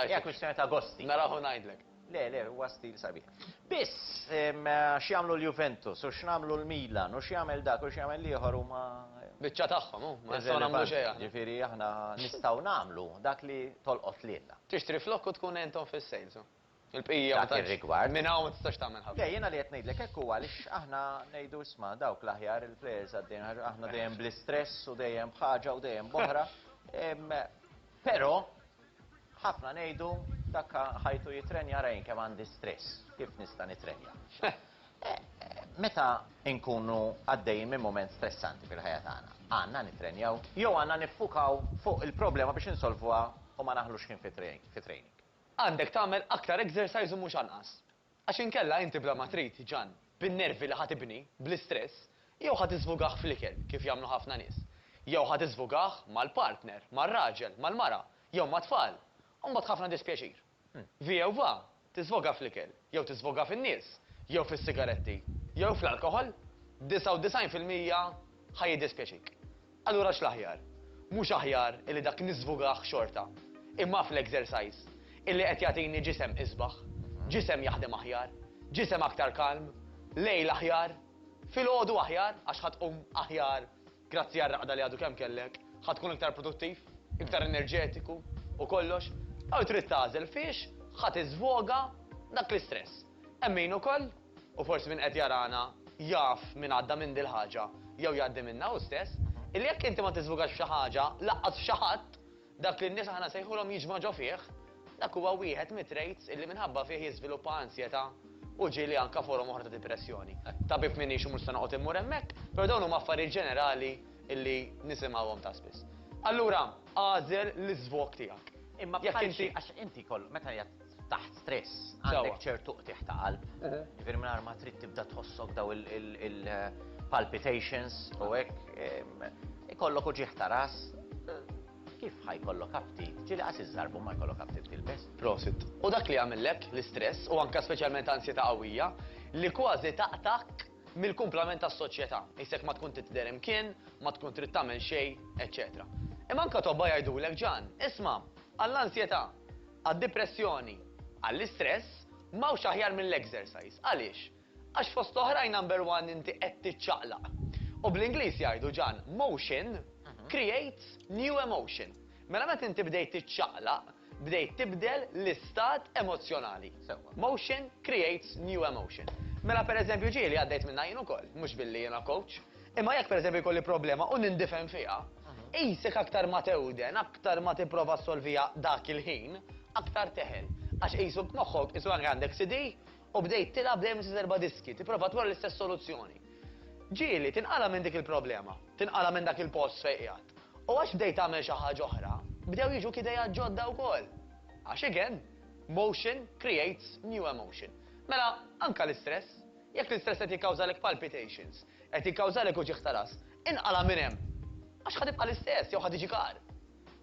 Hija kwistjoni ta' gosti. Narah u ngħidlek. Le, le, huwa stil sabiħ. Biss, x'jagħmlu l-Juventus u x'nagħmlu l-Milan u x'jagħmel dak u x'jagħmel l-ieħor huma. Biċċa tagħhom, hu, ma nistgħu nagħmlu xejn aħna. Ġifieri aħna nistgħu nagħmlu dak li tolqot lilna. Tixtri flokk u tkun għenthom fis-sales, hu. Il-bqija ma Dak ir-rigward. Minn hawn ma tistax tagħmel ħafna. Le, jiena li qed ngħidlek hekk huwa għaliex aħna ngħidu isma' dawk l-aħjar il-players għaddejjin aħna dejjem bl-istress u dejjem b'ħaġa u dejjem b'oħra. Però ħafna ngħidu dak ħajtu jitrenja ara jien kemm għandi stress, kif nista' nitrenja. Meta nkunu għaddejjin minn mument stressanti fil-ħajja tagħna, għandna nitrenjaw jew għandna niffukaw fuq il-problema biex insolvuha u ma naħlux ħin fi training? Għandek tagħmel aktar exercise u mhux anqas. Għax inkella inti bla ma trid, Ġann, bin-nervi li ħa tibni, bl-istress, jew ħa tiżvugah fl-ikel, kif jagħmlu ħafna nies, jew ħa tiżvugah mal-partner, mar-raġel, mal-mara, jew mat-tfal, u mbagħad ħafna dispjaċir. Vi jew va, tiżvoga fl-ikel, jew tiżvoga fin-nies, jew fis-sigaretti, jew fl-alkoħol, 99% ħa jiddispjaċik. Allura x'l-aħjar? Mhux aħjar illi dak niżvugah xorta, imma fl-exercise, illi qed jagħtini ġisem isbaħ, ġisem jaħdem aħjar, ġisem aktar kalm, lejl aħjar, filgħodu aħjar għax ħa tqum aħjar grazzi għar-raqda li għadu kemm kellek, ħa tkun iktar produttiv, iktar enerġetiku u kollox. Allura trid tagħżel fiex ħa tiżvoga dak l-istress. Hemm min ukoll u forsi min qed jarana jaf min għadda minn dil-ħaġa jew jgħaddi minnha hu stess, illi jekk inti ma tiżvugax f'xi ħaġa, laqqas f'xi ħadd, dak li n-nies aħna nsejħulhom jiġma' ġo fih, dak huwa wieħed mit-traits illi minħabba fih jiżviluppa ansjetà u ġieli anke forom oħra ta' dipressjoni. Tabib m'iniex u mhux se noqgħod immur hemmhekk, però dawn huma affarijiet ġenerali illi nisimgħuhom ta' spiss. Allura, agħżel l-iżvog tiegħek. Imma bħal xi, għax inti koll, meta taħt stress, għandek ċertu qtigħ ta' qalb, ġifieri mingħajr ma trid tibda tħossok daw il-palpitations u hekk, ikollok uġigħ ta' ras, kif ħa jkollok aptit? Ġieli qas iż-żarbun ma jkollok aptit tilbes. Prosit. U dak li jagħmillek l-istress u anke speċjalment ansjetà qawwija li kważi taqtak mill-kumplament tas-soċjetà. Qisek ma tkun trid tidher imkien, ma tkun trid tagħmel xejn, eċċetera. Imma anke tobba jgħidulek, Ġan, isma', għall-ansjetà, għad-dipressjoni, għall-istress, m'hawnx aħjar mill-exercise. Għaliex? Għax fost oħrajn number one inti qed tiċċaqlaq. U bl-Ingliż jgħidu, Ġan, motion creates new emotion. Mela meta inti bdejt tiċċaqlaq, bdejt tibdel l-istat emozzjonali. Motion creates new emotion. Mela per eżempju ġieli għaddejt minnha jien ukoll, mhux billi jiena coach, imma jekk per eżempju jkolli problema u nindifen fiha, qisek aktar ma tewden, aktar ma tipprova ssolviha dak il-ħin, aktar teħel. Għax qisu moħħok, qisu anke għandek CD u bdejt tilgħab dejjem l-istess erba' diski, tipprova tmur l-istess soluzzjoni. Ġieli tinqala' minn dik il-problema, tinqala' minn dak il-post fejn qiegħed. U għax bdejt tagħmel xi ħaġa oħra, bdew jiġuk ideat ġodda wkoll. Għax again, motion creates new emotion. Mela, anke l-istress, jekk l-istress qed jikkawżalek palpitations, qed jikkawżalek uġigħ ta' ras, inqala' minn hemm. Għax ħa tibqa' l-istess jew ħa tiġik agħar.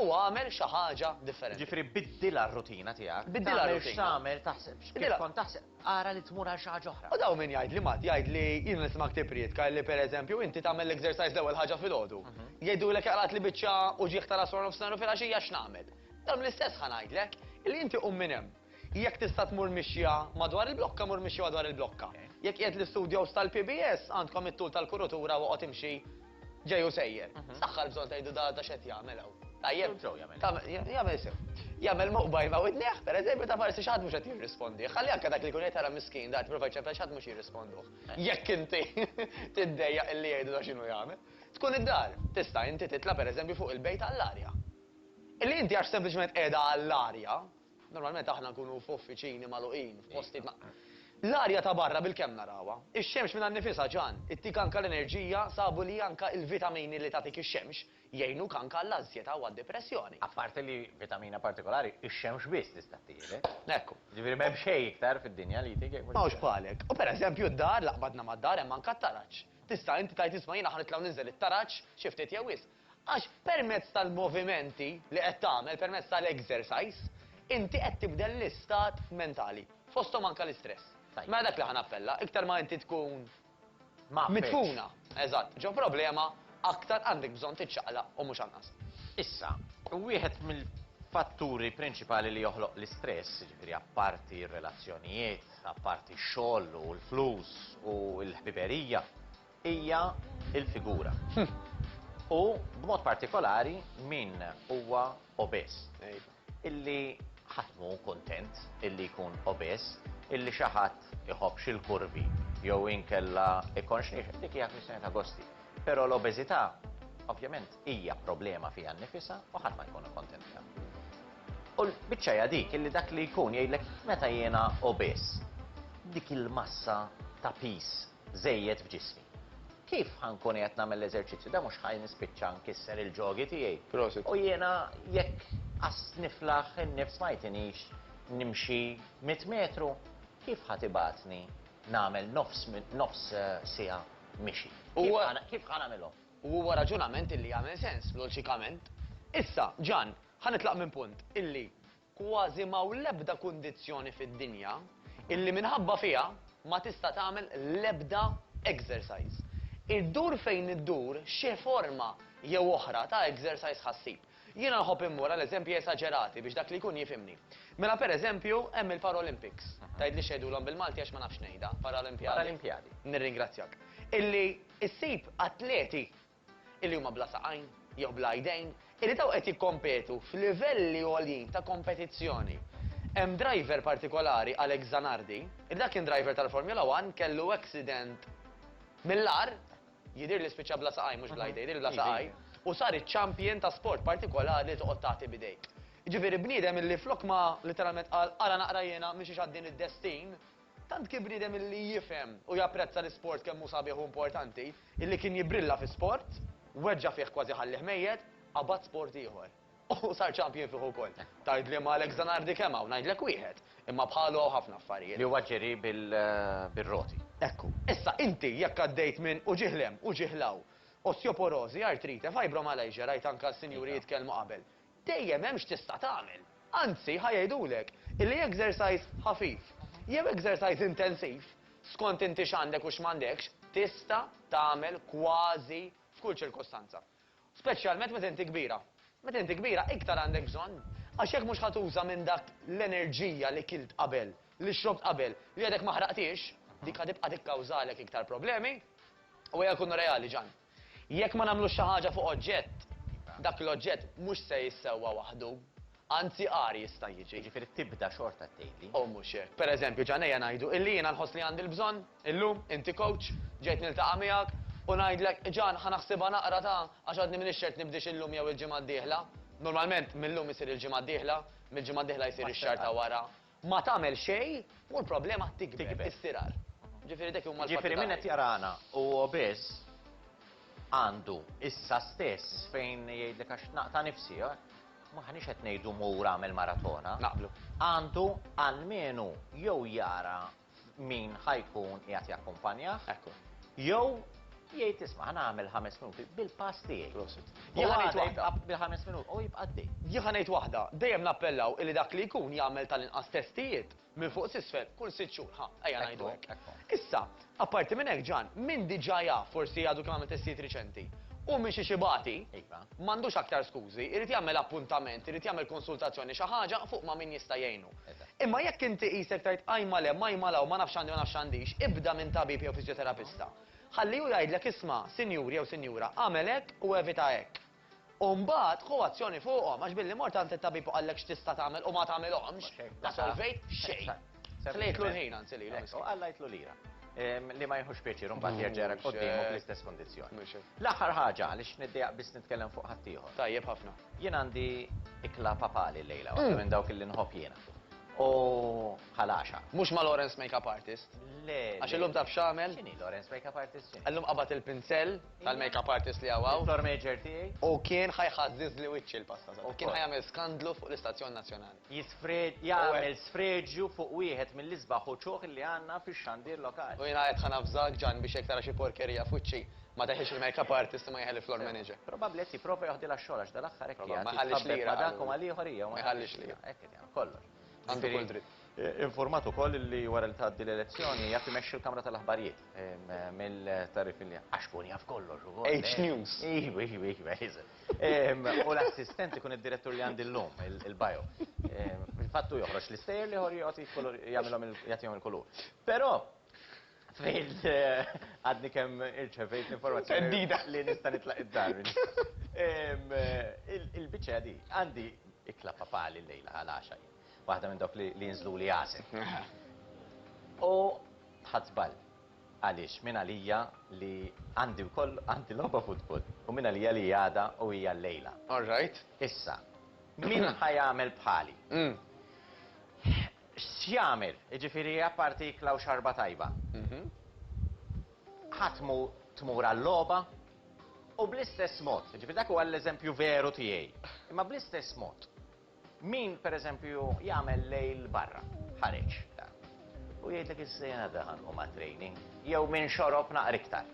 U agħmel xi ħaġa differenti. Jiġifieri biddilha r-rutina tiegħek. Biddilha r-rutina. Tagħmel x'tagħmel, taħseb kif kont taħseb, ara li tmur għal xi ħaġa oħra. U dawn min jgħidli Matt, jgħidli jien nismgħek tipprietka li pereżempju inti tagħmel l-exercise l-ewwel ħaġa filgħodu. Jgħidulek qlagħtli biċċa uġigħ ta' ras wara nofsinhar u filgħaxija x'nagħmel? Dawn l-istess ħa ngħidlek, illi inti qum minn hemm. Jekk tista' tmur mixja madwar il-blokka, mur mixja madwar il-blokka. Jekk qiegħed l-istudios tal-PBS, għandkom it-tul tal-kurutura u oqgħod imxi ġej u sejjer. Saħħa l-bżonn tgħidu da da x'qed jagħmel hawn. Tajjeb. Jagħmel sew. Jagħmel mobile ma' widnejh, pereżempju, ta' forsi xi ħadd mhux qed jirrispondi. Ħalli anke dak li jkun qed jara miskin da qed jipprova jċempel xi ħadd mhux jirrisponduh. Jekk inti tiddejjaq illi jgħidu da x'inhu jagħmel. Tkun id-dar, tista' inti titla' pereżempju fuq il-bejt għall-arja. Illi inti għax sempliċement qiegħda għall-arja, normalment aħna nkunu f'uffiċini magħluqin, f'postijiet ma'. L-arja ta' barra bilkemm narawha. Ix-xemx minnha nnifisha, Ġan, ittik anke l-enerġija, sabu li anke l-vitamini li tagħtik ix-xemx jgħinuk anke għall-ansjetà u għad-dipressjoni. Apparti li vitamina partikolari, ix-xemx biss tista' ttielek. Ekku. Jiġifieri m'hemm xejn iktar fid-dinja li jtik jekk mhux. M'hawnx bħalek. U pereżempju d-dar, la qbadna mad-dar hemm anke t-taraġ. Tista' inti tgħid isma' jiena ħa nitla' u ninżel it-taraġ xi ftit jew wisq. Għax permezz tal-movimenti li qed tagħmel, permezz tal-exercise, inti qed tibdel l-istat mentali, fosthom anke l-istress. Mela dak li ħa nappella, iktar ma inti tkun midfuna, eżatt, ġo problema, aktar għandek bżonn tiċċaqlaq u mhux anqas. Issa, wieħed mill. Fatturi prinċipali li joħloq l-istress, jiġifieri apparti r-relazzjonijiet, apparti x-xogħol u l-flus u l-ħbiberija, hija l-figura. U b'mod partikolari min huwa obeż. Illi ħadd mhu kuntent illi jkun obeż, illi xi ħadd iħobbx il-kurvi jew inkella ikonx niexef, dik hija kwistjoni ta' gosti. Però l-obeżità ovvjament hija problema fiha nnifisha u ħadd ma jkun kontent biha. U l-biċċa hija dik illi dak li jkun jgħidlek meta jiena obeż, dik il-massa ta' piż żejjed f'ġismi. Kif ħa nkun qiegħed nagħmel l-eżerċizzju? Da mhux ħa nispiċċa nkisser il-ġogi tiegħi. Prosit. U jiena jekk qas niflaħ in-nifs ma jtinix nimxi mitt metru, kif ħa tibgħatni nagħmel nofs nofs siegħa mixi? Kif ħa nagħmilhom? U huwa raġunament illi jagħmel sens, loġikament. Issa, Ġan, ħa nitlaq minn punt illi kważi m'hawn l-ebda kundizzjoni fid-dinja illi minħabba fiha ma tista' tagħmel l-ebda exercise. Iddur fejn iddur xi forma jew oħra ta' exercise ħa ssib. Jiena nħobb immur għal eżempji esaġerati biex dak li jkun jifhimni. Mela per eżempju hemm il-Paralympics. Tgħidlix x'jgħidulhom bil-Malti għax ma nafx ngħidha. Paralimpiadi. Paralimpiadi. Nirringrazzjak. Illi issib atleti illi huma bla saqajn jew bla jdejn, illi dawn qed jikkompetu f'livelli għoljin ta' kompetizzjoni. Hemm driver partikolari, Alex Zanardi, illi dak kien driver tal-Formula One, kellu accident mill-agħar, Jidhirli spiċċa bla saqajn mhux bla jdejn, jidhirli bla saqajn, u sar iċ-champion ta' sport partikolari li toqgħod tagħti b'idejk. Jiġifieri bniedem illi flok ma literalment qal ara naqra jiena minn xiex għaddini d-destin, tant kien bniedem illi jifhem u japprezza l-isport kemm hu sabiħ u importanti, illi kien jibbrilla fi sport, weġġa' fih kważi ħallih mejjet, qabad sport ieħor. U sar champion fih ukoll. Tgħidli ma Alex Zanardi kemm hawn, ngħidlek wieħed. Imma bħalu hawn ħafna affarijiet. Li huwa ġiri bil-roti. Ekku. Issa inti jekk għaddejt minn uġigħ 'l hemm, uġigħ 'l hawn, osteoporożi, artrite, fibromyalgia, rajt anke s-sinjuri jitkellmu qabel. Dejjem hemm x'tista' tagħmel. Anzi, ħa jgħidulek illi exercise ħafif jew exercise intensiv, skont inti x'għandek u x'm'għandekx, tista' tagħmel kważi f'kull ċirkostanza. Speċjalment meta inti kbira. Meta inti kbira iktar għandek bżonn, għax jekk mhux ħa tuża minn dak l-enerġija li kilt qabel, li xrobt qabel, li għadek ma ħraqthiex, dik ħa tibqa' tikkawżalek iktar problemi. U ejja nkunu reali, Ġan. Jekk ma nagħmlux xi ħaġa fuq oġġett, dak l-oġġett mhux se jissewwa waħdu. Anzi agħar jista' jiġi. Jiġifieri tibda xorta tgħidli. U mhux hekk. Per eżempju, Ġan ejja ngħidu illi jiena nħoss li għandi l-bżonn, illum, inti coach, ġejt niltaqa' miegħek u ngħidlek, Ġan, ħa naħsibha naqra ta' għax għadni m'iniex ċert nibdiex illum jew il-ġimgħa d-dieħla. Normalment mil-lum isir il-ġimgħa d-dieħla, mill-ġimgħa d-dieħla jsir ix-xahar ta' wara. Ma tagħmel xejn u l-problema tikber, issir agħar. Ġifieri dak huma l-fatti. Ġifieri min qed jarana u obeż għandu issa stess fejn jgħidlek għax naqta' nifsi, M'aħniex qed ngħidu mur agħmel maratona. Naqblu. Għandu almenu jew jara min ħa jkun qiegħed jakkumpanjah. Ekku. Jew jgħid isma' ħa nagħmel ħames minuti bil-pass tiegħi. Prosit. U Jien ħa ngħid għada waħda. jibqa' bil-ħames minuti u jibqa' għaddej. Jien ħa ngħid waħda, dejjem nappellaw illi dak li jkun jagħmel tal-inqas testijiet Minn fuq s'isfel, kull sitt xhur, ħa, ejja ngħidu hekk. Issa, apparti minn hekk Ġan, min diġà jaf, forsi għadu kemm għamel testijiet riċenti, u minn xiex ibati, m'għandux aktar skużi, irid jagħmel appuntament, irid jagħmel konsultazzjoni, xi ħaġa fuq ma' min jista' jgħinu. Imma jekk inti qisek tgħid ajma 'l hemm, ajma 'l hawn, ma nafx x'għandi, ma nafx x'għandix, ibda minn tabib jew fiżjoterapista. Ħalli hu jgħidlek isma', sinjur jew sinjura, agħmel hekk u evita hekk. U mbagħad ħu azzjoni fuqhom, għax billi mort għand it-tabib u qallek x'tista' tagħmel u ma tagħmilhomx, ma solvejt xejn. Ħlejtlu l-ħin anzi lilu. Ekku, qallajtlu lira. Li ma jieħux pjaċir u mbagħad jerġa' jarak quddiemu bl-istess kundizzjoni. L-aħħar ħaġa għaliex niddejjaq biss nitkellem fuq ħaddieħor. Tajjeb ħafna. Jien għandi ikla papali llejla, waħda minn dawk illi nħobb jiena. U bħal għaxa. Mhux ma' Lawrence Makeup Artist. Le. Għax illum taf x'għamel? X'inhi Lawrence Makeup Artist x'inhi? Illum qabad il-pinsell tal-makeup artist li hawn hawn. Il-floor manager tiegħi. U kien ħa jħażżiżli wiċċi l-pasta sod. Kien ħa jagħmel skandlu fuq l-istazzjon nazzjonali. Jagħmel sfreġju fuq wieħed mill-isbaħ uċuħ li għandna fix-xandir lokali. U jiena qed ħa navżak Ġann biex jekk tara xi porkerija f'wiċċi ma teħilx il-makeup artist imma jeħel il-floor manager. Probabbli qed jipprova joħdilha x-xogħol għax dal-aħħar hekk Ma jħallix lira. Ma dak u mal-ieħor hija. Ma jħallix lira. Hekk qed jagħmel kollox. Għandu kull dritt. Informat ukoll li wara li tgħaddi l-elezzjoni jaf imexxi l-Kamra tal-Aħbarijiet mill-tarif li għax kun jaf kollox ukoll. H News. Iva, iva, iva. U l-assistent ikun id-direttur li għandi llum, il-bio. Fil-fatt hu joħroġ l-istejjer li ieħor joqgħod jagħmilhom jagħtihom il-kulur. Però fil għadni kemm irċevejt l-informazzjoni Theddida. li nista' nitlaq id-dar. Il-biċċa di għandi ikla papali llejla għal għaxa jien. Waħda minn dawk li jinżluli għasel. U ħadt żball. Għaliex min għalija li għandi wkoll għandi logħba futbol u min għalija li għada u hija llejla. All right. Issa, min ħa jagħmel bħali? X'jagħmel? Jiġifieri apparti ikla u xarba tajba. Ħa tmur għal-logħba u bl-istess mod, jiġifieri dak huwa l-eżempju veru tiegħi, imma bl-istess mod Min, per eżempju, jagħmel lejl barra, ħareġ, u jgħidlek issa jiena daħan u ma training, jew min xorob naqra iktar.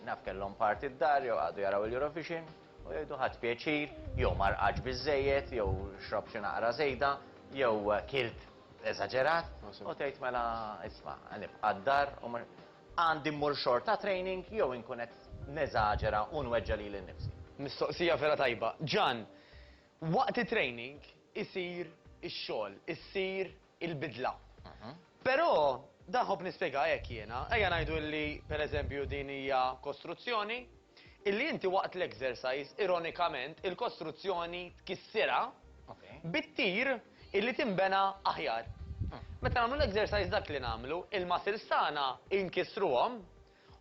Naf kellhom party d-dar jew qagħdu jaraw il-Eurovision u jgħidu ħadt pjaċir, jew ma rqadx biżżejjed, jew xrobt xi naqra żejda, jew kilt eżaġerat, u tgħid mela isma' nibqa' d-dar u għandi mmur xorta training jew inkun qed neżaġera u nweġġa' lili nnifsi. Mistoqsija vera tajba. Ġan, Waqt it-training isir ix-xogħol, issir il-bidla. Però dan nħobb nispjega hekk jiena, ejja ngħidu li pereżempju din hija kostruzzjoni, illi inti waqt l-exercise ironikament il-kostruzzjoni tkissirha bit-tir illi tinbena aħjar. Meta nagħmlu l-exercise dak li nagħmlu, il-muscles tagħna inkissruhom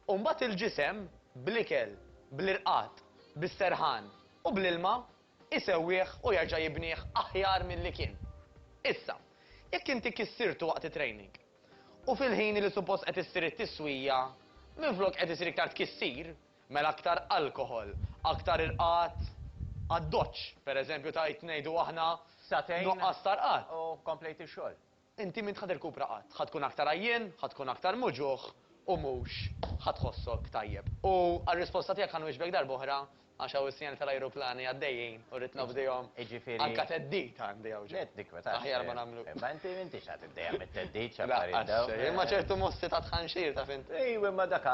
u mbagħad il-ġisem bl-ikel, bl-irqad, bis-serħan u bl-ilma isewwih u jerġa' jibnih aħjar milli kien. Issa, jekk inti kissirtu waqt it-training, u fil-ħin li suppost qed issir it-tiswija, minflok qed isir iktar tkissir, mela aktar alkoħol, aktar irqad addoċċ, per eżempju tgħid ngħidu aħna Sagħtejn nuqqas ta' rqad. U komplejt ix-xogħol. Inti m'int ħa tirkupra qatt, ħa tkun aktar għajjien, ħa tkun aktar muġugħ u mhux ħa tħossok tajjeb. U għar-risposta tiegħek ħa nwieġbek darb'oħra għax hawn is-sinjali tal-ajruplani għaddejjin u rrid nobdihom. Jiġifieri. Anke theddid għandi hawn ġej. Le tinkwetax. Aħjar ma nagħmlu. Imma inti m'intix ħa tiddejjaq mit-theddid x'affarijiet dawn. Lanqas xejn. Imma ċertu mossi ta' tħanxir taf int. Ejwa imma dak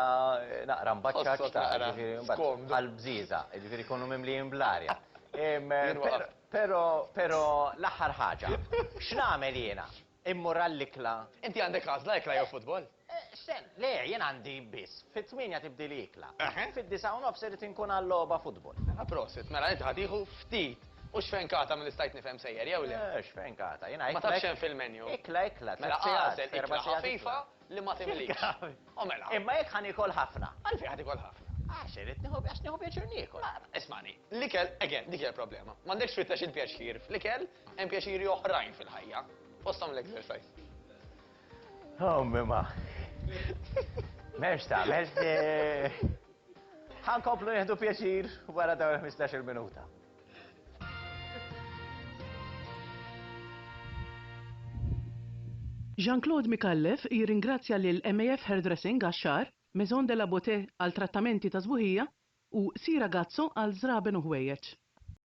naqra mbaċċaċ Tħossok ta' naqra jiġifieri mbagħad skomdu. bħal bżieża, jiġifieri jkunu mimlijin bl-arja. Jien waqaft. Però, però, l-aħħar ħaġa. X'nagħmel jiena? Immur għall-ikla. Inti għandek għażla ikla jew futbol? X'sen? Le, jien għandi biss. Fit-tmienja tibdili ikla. Fid-disgħa u nofs irid inkun għal-logħba futbol. Mela prosit, mela inti ħa tieħu ftit u x'fenkata milli stajt nifhem sejjer, jew le? X'fenkata? Jiena Ma tafx x'hemm fil-menu. Ikla, ikla, Mela tliet sigħat, agħżel erba' ikla sigħat ħafifa ikla. li ma timlix. U mela. Imma jekk ħa niekol ħafna. Għalfejn ħa tiekol ħafna? Għax irid nieħu għax nieħu pjaċir niekol. Ismagħni, l-ikel, again, dik hija l-problema. M'għandekx tfittex il-pjaċir fl-ikel, hemm pjaċiri oħrajn fil-ħajja, fosthom l-exercise. Ommi ma. M'hemmx tagħmel. Ħa nkomplu nieħdu pjaċir wara dawn il-15-il minuta. Jean Claude Micallef jirringrazzja lil MAF Hairdressing għax-xagħar, Maison de la Beauté għal trattamenti ta' sbuħija u Sira Gazzo għal żraben u ħwejjeġ.